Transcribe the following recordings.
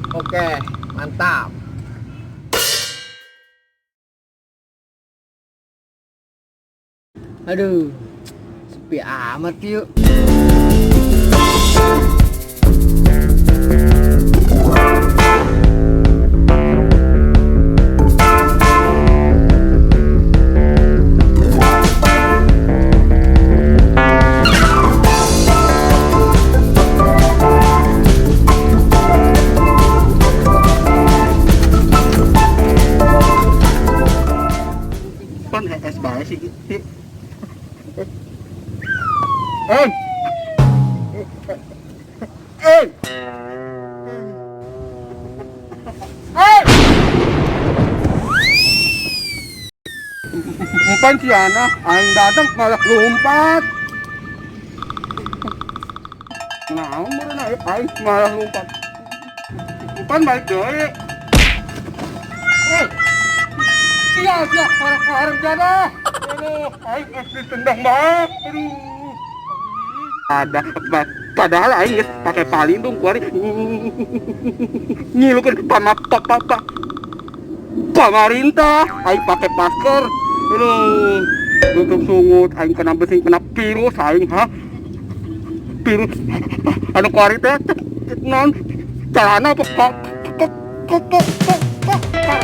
Oke, mantap. Aduh, sepi amat yuk. Pan es bae sih. Eh. Eh. Eh. Empan si anak, aing datang malah lompat. Nah, meureun aing malah lompat. Empan balik deui. Eh. Sia, sia, orang jadah. Aduh, aing geus ditendang bae. Aduh. Ada padahal aing geus pake palindung kuari. Ngilukeun pamarintah, aing pake masker. Aduh, tutup sungut, aing kena besing, kena virus aing, ha. Virus anu kuari teh naon? Celana apa kok kok kok kok kok.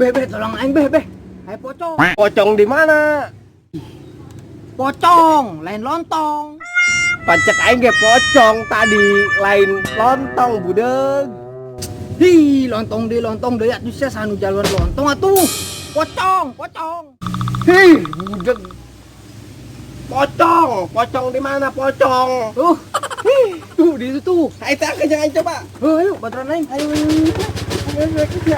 Beh, beh, tolong aing beh, beh. Hai pocong. Pocong di mana? Pocong, lain lontong. Pancet aing ge pocong tadi, lain lontong budeg. Hi, lontong di lontong deui atuh sia sanu jaluan lontong atuh. Pocong, pocong. Hi, budeg. Pocong, pocong di mana pocong? Tuh di situ tuh. Ayo teh jangan coba. Ayo baturan aing. Ayo, ayo, ayo. Ayo, ayo, ayo.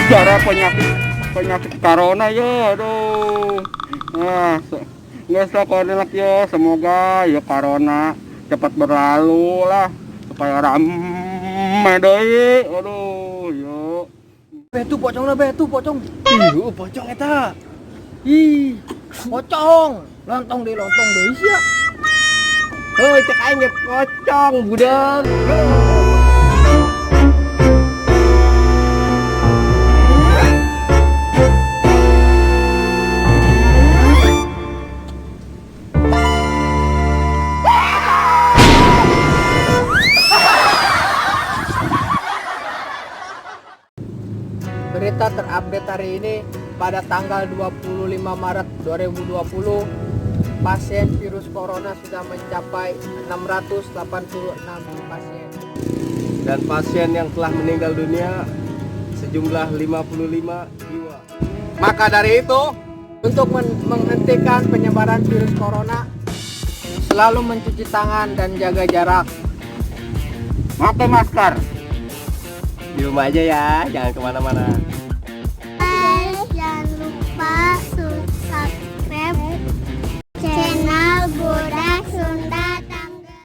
Cara penyakit corona ya, aduh. Nah, nggak usah ya, semoga ya corona cepat berlalu lah supaya rame deui. Aduh, yo. Beh tuh pocong lah, beh tuh pocong. Ih, pocong eta. Ih, pocong. Lontong deui, lontong deui sia. Heuh, cek aing ge pocong budeg. Berita terupdate hari ini pada tanggal 25 Maret 2020, pasien virus corona sudah mencapai 686 pasien. Dan pasien yang telah meninggal dunia sejumlah 55 jiwa. Maka dari itu, untuk menghentikan penyebaran virus corona, selalu mencuci tangan dan jaga jarak. Pakai masker. Di rumah aja ya, jangan kemana-mana.